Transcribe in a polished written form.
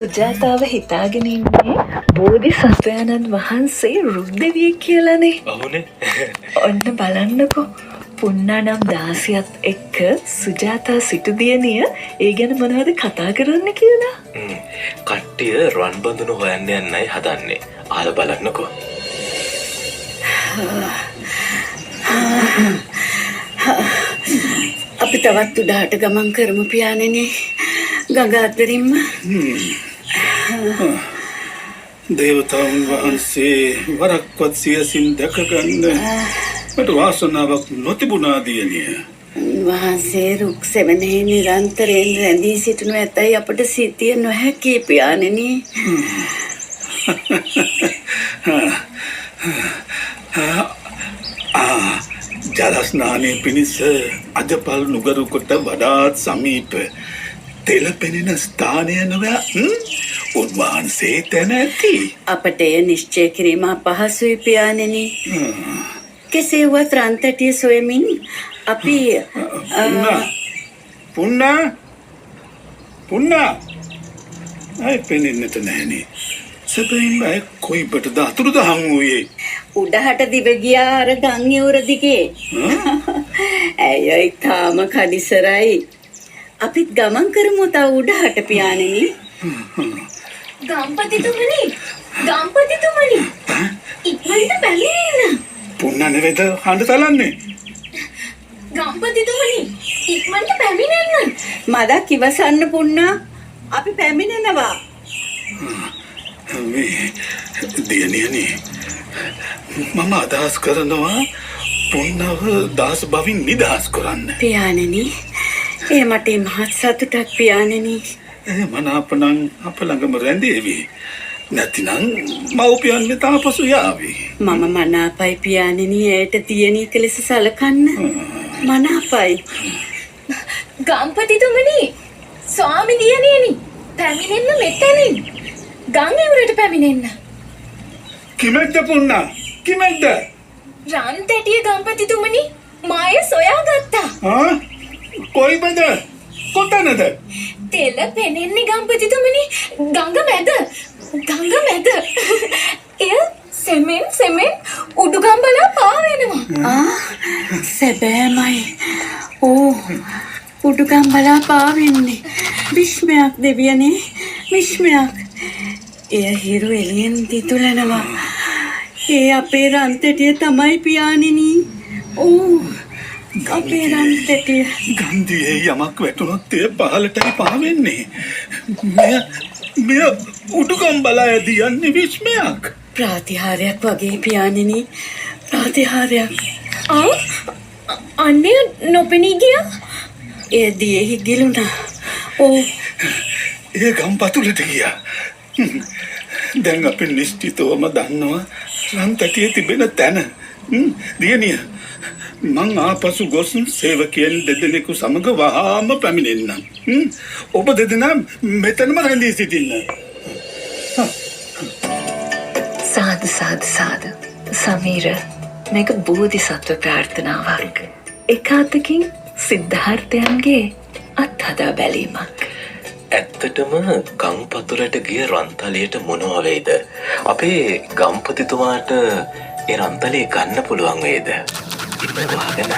සුජාතාව හිතාගෙන ඉන්නේ බෝධිසත්වයාණන් වහන්සේ රුක් දෙවියෙක් කියලානේ. ඔව්නේ. ඔන්න බලන්නකෝ. පුන්නා නම් දාසියත් එක්ක සුජාතා සිටු දියණිය ඒ ගැන මොනවද කතා කරන්න කියලා. කට්ටිය රන් බඳුන හොයන්න යන්නයි හදන්නේ. අහලා බලන්නකෝ. අපි තවත් උඩහට ගමන් කරමු පියාණෙනි. ගඟ අතරින්ම. දේවතාවුන් වහන්සේ වරක්වත් සියසින් දැක ගන්න මට වාසනාවක් නොතිබුණා දියණිය. උන්වහන්සේ රුක් සෙවණෙහි නිරන්තරයෙන් රැඳී සිටිනු ඇතැයි අපට සිතිය නොහැකි පියාණෙනි. ජල ස්නානය පිණිස අජපල් නුගරු කොට වඩාත් සමීප තෙල පෙනෙන ස්ථානය නොව උන්වහන්සේ තැන ඇති. අපට එය නිශ්චය කිරීම අපහසුයි පියාණෙනි. කෙසේ වුවත් රන්තැටිය සොයමින් අපි පුන්නා පුන්නා පුන්නා අය පෙනෙන්නට නැහැනේ. සැබවින්ම ඇය කොයිබටද අතුරුදහන් වූයේ? උඩහට දිව ගියා අර ගම් ඉවුර දිගේ. ඇය ඉතාම කඩිසරයි. අපිත් ගමන් කරමු තව උඩහට පියාණෙනි. ගම්පතිතුමනි, ගම්පතිතුමනි, ඉක්මනට පැමිණෙන්න. පුන්නා නෙවෙයිද හඬ තලන්නේ? ගම්පතිතුමනි, ඉක්මනට පැමිණෙන්න. මදක් ඉවසන්න පුන්නා. අපි පැමිණෙනවා. මේ දියණියනි, මම අදහස් කරනවා පුන්නව දාස බවින් නිදහස් කරන්න. පියාණෙනි, එය මට මහත් සතුටක් පියාණෙනි. එය මනාප නම් අප ළඟම රැඳේවි. නැතිනම් මව්පියන් වෙත ආපසු යාවි. මම මනාපයි පියාණෙනි, ඇයට දියණියක ලෙස සලකන්න. මනාපයි. ගම්පතිතුමනි, ස්වාමි දියණියනි, පැමිණෙන්න මෙතනින්. ගම් ඉවුරට පැමිණෙන්න. කිමෙක්ද පුන්නා? කිමෙක්ද? රන් තැටිය ගම්පතිතුමනි, මාය සොයාගත්තා. ආ? කොයිබද? කොතනද? තෙල පෙනෙන්නේ ගම්පතිතුමනි, ගඟ මැද. ගඟ මැද. එය සෙමෙන් සෙමෙන් උඩුගම් බලා පා වෙනවා. ආ, සැබෑමයි. ඕ, උඩුගම් බලා පාවෙන්නේ. විස්මයක් දෙවියනේ, විස්මයක්. එය හිරු එළියෙන් දිතුලනවා. ඒ අපේ රන්තැටිය තමයි පියාණෙනි. ඕ, අපේ රන්තැටිය. ගන්දියේ යමක් වැටුණොත් එය පහළටයි පාවෙන්නේ. මෙය මෙය උඩුගම් බලා ඇදී යන්නේ විස්මයක්. ප්‍රාතිහාර්යයක් වගේ පියාණෙනි. ප්‍රාතිහාර්යයක්. ආ, අන්නේ නොපෙනී ගියා. එය දියෙහි ගිලුණා. ඕ, එය ගම් පතුලට ගියා. දැන් අපි නිශ්චිතවම දන්නවා රන්තැටිය තිබෙන තැන. දියණිය, මං ආපසු ගොස් සේවකයන් දෙදෙනෙකු සමග වහාම පැමිණෙන්නම්. ඔබ දෙදෙනා මෙතනම රැඳී සිටින්න. සාදු සාදු සාදු. සමීර, මේක බෝධිසත්ව ප්‍රාර්ථනාවක්. එක අතකින් සිද්ධාර්ථයන්ගේ අත්හදා බැලීමක්. ඇත්තටම ගම් පතුලට ගිය රන්තලියට මොනවා වෙයිද? අපේ ගම්පතිතුමාට ඒ රන්තලිය ගන්න පුළුවන් වෙයිද? ඉන්න වහගෙන.